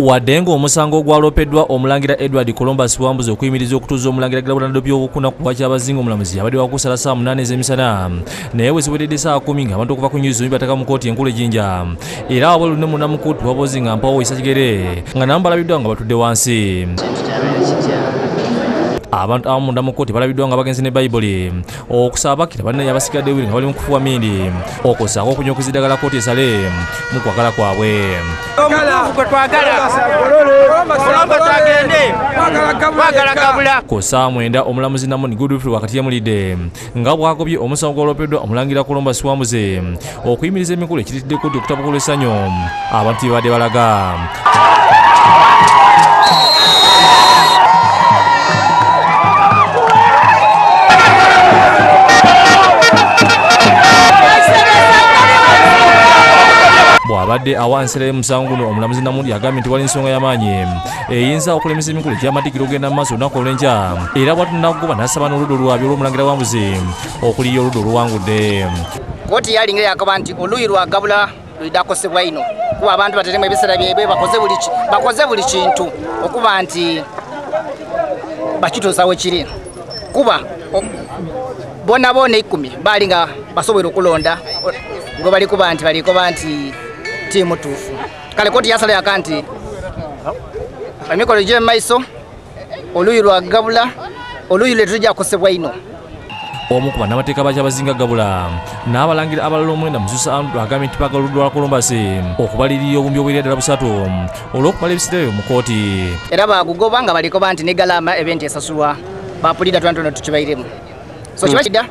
Wadde ng'omusango ogwalopeddwa omulangira Edward Columbus Wambuzi okuyimiriza okutuuza omulangira Gabula by'obukuna ku bwakyabazinga omulamuzi abadde wakusala ssaawa 8 ez'emisana naye we ziweredde ssaawa 10 ng'abantu okuva ku njuyi zombi bataka mu kkooti enkulu e Jinja era wabweru ne munda mu kkooti wabozi nga mpawo Isa Kigere nga nabo balabiddwa nga batudde wansi. Abantu abamu munda mu kkooti balabiddwa nga bagenze ne Bayibuli okusaba bakira banne abasigadde nga bali mu kufuwa mindi okwossaako okunywa eddagala kkooti esale mu kwagala kwabwe. Ku ssaawa 9 omulamuzi Namoni Godfrey wakati yamulidde nga bw'agobye omusango gw'olopeddwa omulangira Columbus Wambuzi okuyimiriza emikolo ekireetedde kkooti okutabuka olw'essanyu abantu bye babadde balaga. Bw'abadde awa ensala y'omusango guno omulamuzi Namundi agambye nti wali ensonga y'amaanyi eyinza okulemesa emikolo egy'amatikkira okugenda mu maaso olunaku olw'enkya era bw'atunakugoba n'asaba n'oludda olwabyo olw'omulangira Wambuzi okuliya oludda oluwangudde. Kkooti yalinga yakoba nti oluuyi lwa Gabula lulidakosebwa ino kuba abantu bateremu ebiseera byebwe bakoze buli kintu okuba nti bakituusa we kiri kuba bonna bona 10 baali nga basobola okulonda gwe bali kuba nti balikoba nti tiimu tuufu. Kale kkooti yasala yaka nti emikolo gy'emaiso oluuyi lwa Gabula oluuyi lwe tujja kukosebwa ino. Omu ku bannamateeka ba Kyabazinga Gabula n'abalangira abalala 9 Mususa Andrew agambye nti baagala oludda lwa Columbus okubalirira obumbi obwerera ddala 3 olw'okumala ebiseera ebyo mu kkooti. Era baagugoba nga balikoba nti ne galaama ebenti esasulwa bapulida twantono tukibairemu. So kiba kidda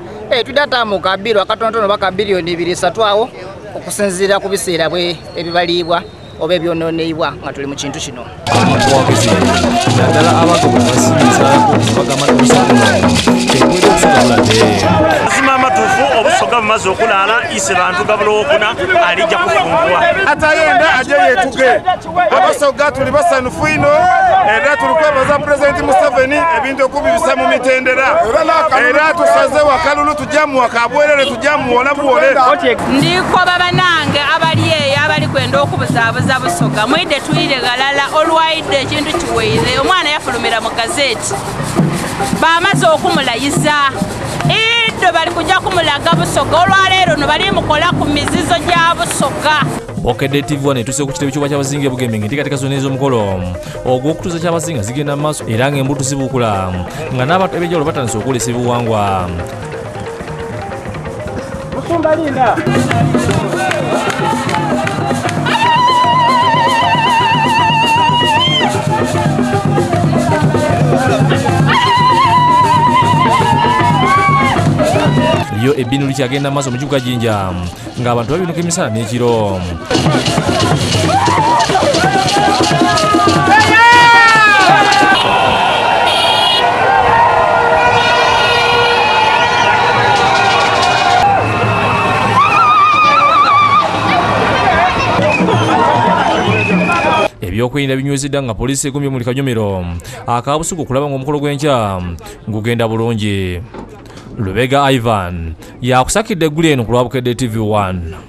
tudda taamu kabiru akatonotono baka biliyoni 2 awo okusinziira ku biseera bwe ebibaliibwa oba ebyonoonebwa nga tuli mu kintu kino. Obuwagizi naddala abagobwa basiimisa bagamba nti omusango teguwedde Obusoga buladde. Mazima amatuufu Obusoga bumaze okulaala ise bantu Gabula owokuna alijja kufumbwa. Atayenda ajje yeetuge. Abasoga tuli basanufu ino era tuli kwebaza Pulezidenti Museveni ebintu okubibisa mu mitendera era tusaze wakalulu tujjamuwa kabwerere tujjamuwola buwole. Ndikoba banange abali eyo abali kwenda okubuzaabuza Busoga mwidde tuyire galala olwayidde ekintu kiweire omwana yafulumira mu gazeti bamaze okumulayiza iddo bali kujja kumulaga Busoga olwaleero no bali mukola ku mizizo gya Busoga. Bukedde TV 1 etuuse ku kitebe ky'Obwakyabazinga e Bugembe ng'enteekateeka zonna ez'omukolo ogw'okutuuza Kyabazinga zigenda mu maaso era ng'embuto zibuukula nga n'abantu ab'enjawulo batandise okwolesa ebiwangwa. Yo ebbinu likyagenda maaso mu kibuga Jinja ng'abantu babinuka emisana n'ekiro. Ebyokwerinda binywezeddwa nga poliisi egumbye mu kanyomero akabusuku okulaba ng'omukolo gw'enkya gugenda bulungi. Lubega Ivan yakusakidde eggulu eno ku lwa Bukedde TV 1.